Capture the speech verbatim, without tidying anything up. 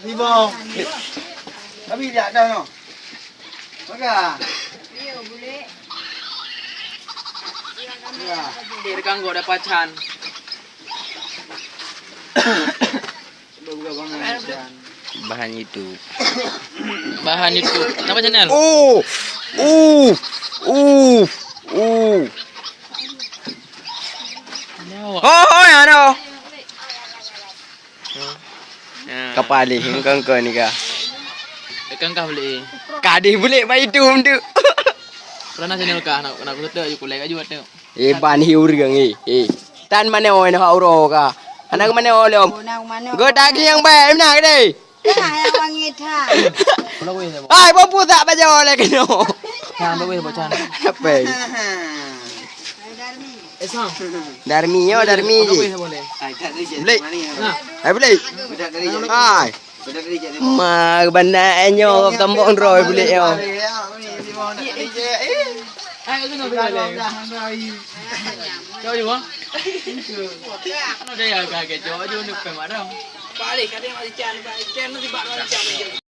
Limong. Tapi tidak ada no. Maka. Ya. Dia kan gua dapat can. Bahan YouTube. Bahan YouTube. Nama channel? Oh. Uh. Uh. Uh. Nyawa. Oh, oh, ya, no. Ya. Kapal ni, engkau-engkau ni kah? Engkau-engkau boleh. Kadeh boleh baik tu, tu. Pernah channel kah? Nak, nak kusetak je, kulai kat jual tu. Eh, ban hi ureueng, eh, eh. Tan manoe nyoe hak uroe ka. Hana manoe lom. Oh, na manoe. Go daging nyang baik, meunan ke deh? Dah, nyang wangi that. Hai, bumpu tak baju lagi nyoe. Chan, bagus buat Chan. Apa? Hai, Darmi. Eh, Sam. Darmi, yo, Darmi. Bagus boleh. Hai, tak boleh. Boleh? Nah. Hai, boleh. Hai. Ma bana nyoe kambok droe bulék nyoe.